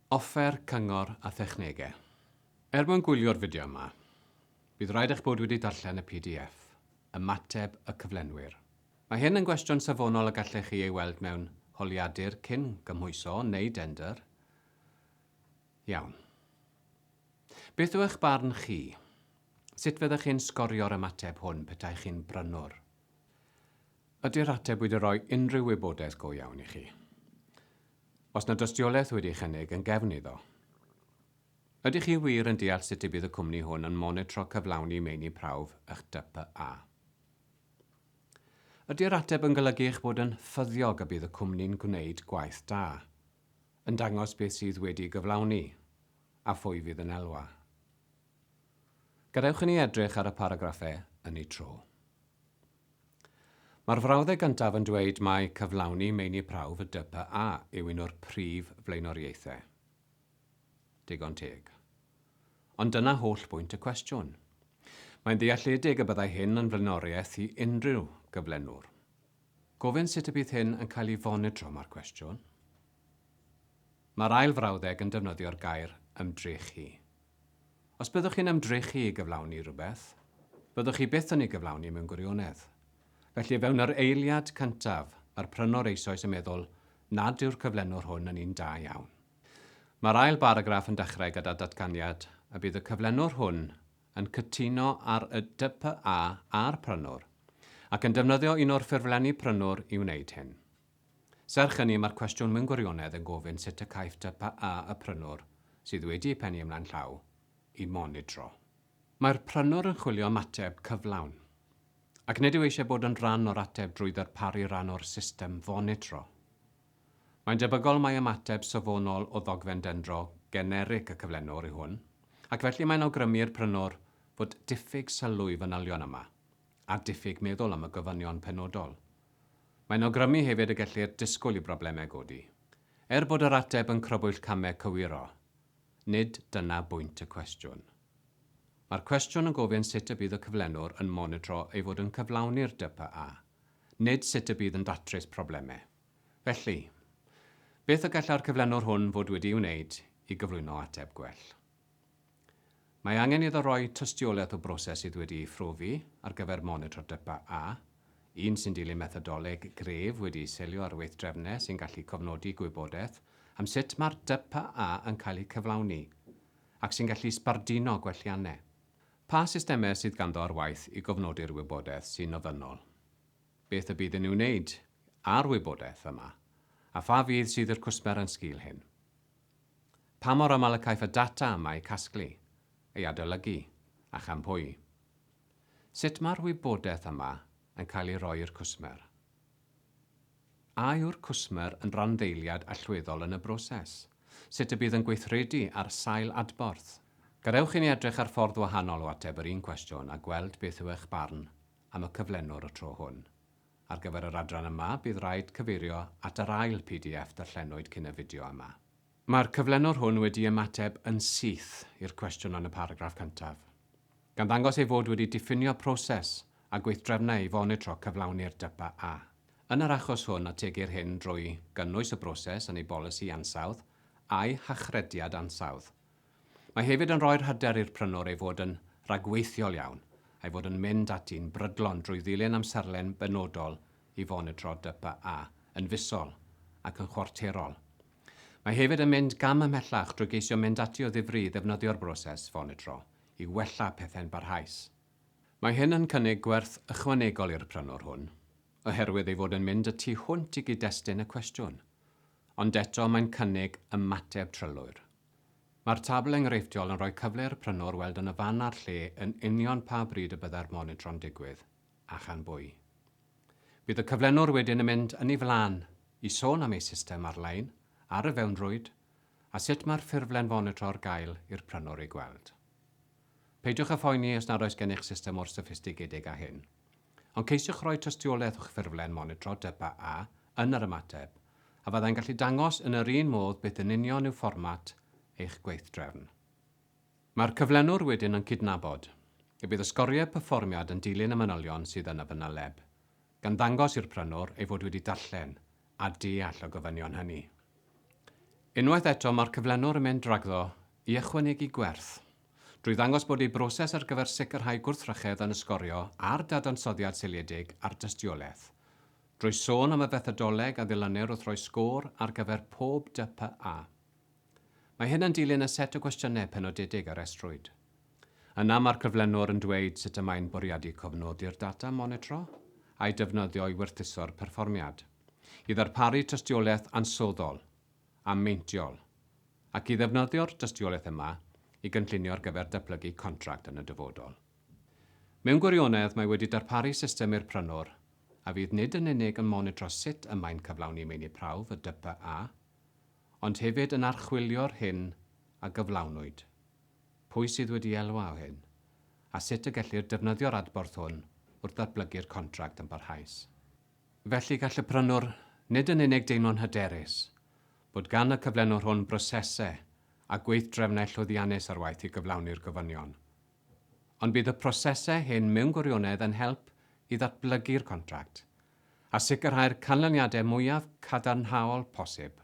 Offer, cyngor a thechnegau. Er mwyn gwylio'r fideo yma, bydd rhaid eich bod wedi darllen y pdf, Ymateb y Cyflenwyr. Mae hyn yn gwestiwn safonol y gallech chi ei weld mewn holiadur cyn gymhwyso neu dendr. Iawn. Beth yw eich barn chi? Sut fyddech chi'n sgorio'r ymateb hwn petai chi'n brynwr? Ydy'r ateb wedi rhoi unrhyw wybodaeth go iawn i chi? Oes 'na dystiolaeth wedi ei chynnig yn gefn iddo? Ydych chi wir yn deall sut y bydd y cwmni hwn yn monitro cyflawni meini prawf eich DPA? Ydy'r ateb yn golygu eich bod yn ffyddiog y bydd y cwmni'n gwneud gwaith da, yn dangos beth sydd wedi'i gyflawni, a phwy fydd yn elwa? Gadewch i ni edrych ar y paragraffau yn eu tro. Mae'r frawddeg gyntaf yn dweud mai cyflawni meini prawf y DPA yw un o'r prif flaenoriaethau. Digon teg. Ond dyna holl bwynt y cwestiwn. Mae'n ddealledig y byddai hyn yn flaenoriaeth i unrhyw gyflenwr. Gofyn sut y bydd hyn yn cael ei fonitro mae'r cwestiwn. Mae'r ail frawddeg yn defnyddio'r gair 'ymdrechu'. Os byddwch chi'n ymdrechu i gyflawni rhywbeth, fyddwch chi byth yn ei gyflawni mewn gwirionedd. Felly, fewn yr eiliad cyntaf, mae'r prynwr eisoes yn meddwl nad yw'r cyflenwr hwn yn un da iawn. Mae'r ail baragraff yn dechrau gyda datganiad y bydd y cyflenwr hwn yn cytuno ar y DPA a'r prynwr, ac yn defnyddio un o'r ffurflenni prynwr i wneud hyn. Serch hynny, mae'r cwestiwn mewn gwirionedd yn gofyn sut y caiff DPA y prynwr, sydd wedi ei phennu ymlaen llaw, ei monitro. Mae'r prynwr yn chwilio am ateb cyflawn, ac nid yw eisiau bod yn rhan o'r ateb drwy ddarparu rhan o'r system fonitro. Mae'n debygol mai ymateb safonol o ddogfen dendro generig y cyflenwr yw hwn, ac felly mae'n awgrymu i'r prynwr fod diffyg sylw i fanylion yma, a diffyg meddwl am y gofynion penodol. Mae'n awgrymu hefyd y gellir disgwyl i broblemau godi. Er bod yr ateb yn crybwyll camau cywiro, nid dyna bwynt y cwestiwn. Mae'r cwestiwn yn gofyn sut y bydd y cyflenwr yn monitro ei fod yn cyflawni'r DPA, nid sut y bydd yn datrys problemau. Felly, beth y gallai'r cyflenwr hwn fod wedi'i wneud i gyflwyno ateb gwell? Mae angen iddo roi tystiolaeth o broses sydd wedi'i phrofi ar gyfer monitro DPA, un sy'n dilyn methodoleg gref wedi'i seilio ar weithdrefnau sy'n gallu cofnodi gwybodaeth am sut mae'r DPA yn cael eu cyflawni, ac sy'n gallu sbarduno gwelliannau. Pa systemau sydd ganddo ar waith i gofnodi'r wybodaeth sy'n ofynnol? Beth y bydd yn ei wneud â'r wybodaeth yma, a pha fudd sydd i'r cwsmer yn sgil hyn? Pa mor aml y caiff y data yma ei casglu, ei adolygu, a chan pwy? Sut mae'r wybodaeth yma yn cael ei roi i'r cwsmer? A yw'r cwsmer yn randdeiliad allweddol yn y broses? Sut y bydd yn gweithredu ar sail adborth? Gadewch i ni edrych ar ffordd wahanol o ateb yr un cwestiwn a gweld beth yw eich barn am y cyflenwr y tro hwn. Ar gyfer yr adran yma, bydd rhaid cyfeirio at yr ail pdf darllenwyd cyn y fideo yma. Mae'r cyflenwr hwn wedi ymateb yn syth i'r cwestiwn yn y paragraff cyntaf, gan ddangos ei fod wedi diffinio proses a gweithdrefnau i fonitro cyflawni'r DPA. Yn yr achos hwn, ategir hyn drwy gynnwys y broses yn ei bolisi ansawdd a'i hachrediad ansawdd. Mae hefyd yn rhoi'r hyder i'r prynwr ei fod yn rhagweithiol iawn, a'i fod yn mynd ati'n brydlon drwy ddilyn amserlen benodol i fonitro DPA yn fisol ac yn chwarterol. Mae hefyd yn mynd gam ymhellach drwy geisio mynd ati o ddifri i ddefnyddio'r broses fonitro i wella pethau'n barhaus. Mae hyn yn cynnig gwerth ychwanegol i'r prynwr hwn, oherwydd ei fod yn mynd y tu hwnt i gyd-destun y cwestiwn, ond eto mae'n cynnig ymateb trylwyr. Mae'r tabl enghreifftiol yn rhoi cyfle i'r prynwr weld yn y fan a'r lle yn union pa bryd y byddai'r monitro'n digwydd, a chan bwy. Bydd y cyflenwr wedyn yn mynd yn ei flaen i sôn am ei system ar-lein, ar y fewnrwyd, a sut mae'r ffurflen fonitro ar gael i'r prynwr ei gweld. Peidiwch â phoeni os nad oes gennych system mor soffistigedig â hyn. Ond ceisiwch roi tystiolaeth o'ch ffurflen monitro DPA yn yr ymateb, a fyddai'n gallu dangos yn yr un modd beth yn union yw fformat eich gweithdrefn. Mae'r cyflenwr wedyn yn cydnabod y bydd y sgoriau perfformiad yn dilyn y manylion sydd yn y fanyleb, gan ddangos i'r prynwr ei fod wedi darllen a deall y gofynion hynny. Unwaith eto mae'r cyflenwr yn mynd rhagddo i ychwanegu gwerth, drwy ddangos bod ei broses ar gyfer sicrhau gwrthrychedd yn ysgorio a'r dadansoddiad seiliedig ar dystiolaeth, drwy sôn am y fethodoleg a ddilynir wrth roi sgôr ar gyfer pob DPA. Mae hyn yn dilyn y set o gwestiynau penodedig a restrwyd. Yna mae'r cyflenwr yn dweud sut y mae'n bwriadu cofnodi'r data monitro a'i defnyddio i werthuso'r perfformiad, i ddarparu tystiolaeth ansoddol a meintiol, ac i ddefnyddio'r dystiolaeth yma i gynllunio ar gyfer datblygu contract yn y dyfodol. Mewn gwirionedd, mae wedi darparu system i'r prynwr a fydd nid yn unig yn monitro sut y mae'n cyflawni meini prawf y DPA, ond hefyd yn archwilio'r hyn a gyflawnwyd, pwy sydd wedi elwa o hyn, a sut y gellir defnyddio'r adborth hwn wrth ddatblygu'r contract yn barhaus. Felly gall y prynwr nid yn unig deimlo'n hyderus bod gan y cyflenwr hwn brosesau a gweithdrefnau llwyddiannus ar waith i gyflawni'r gofynion, ond bydd y prosesau hyn mewn gwirionedd yn help i ddatblygu'r contract a sicrhau'r canlyniadau mwyaf cadarnhaol posib.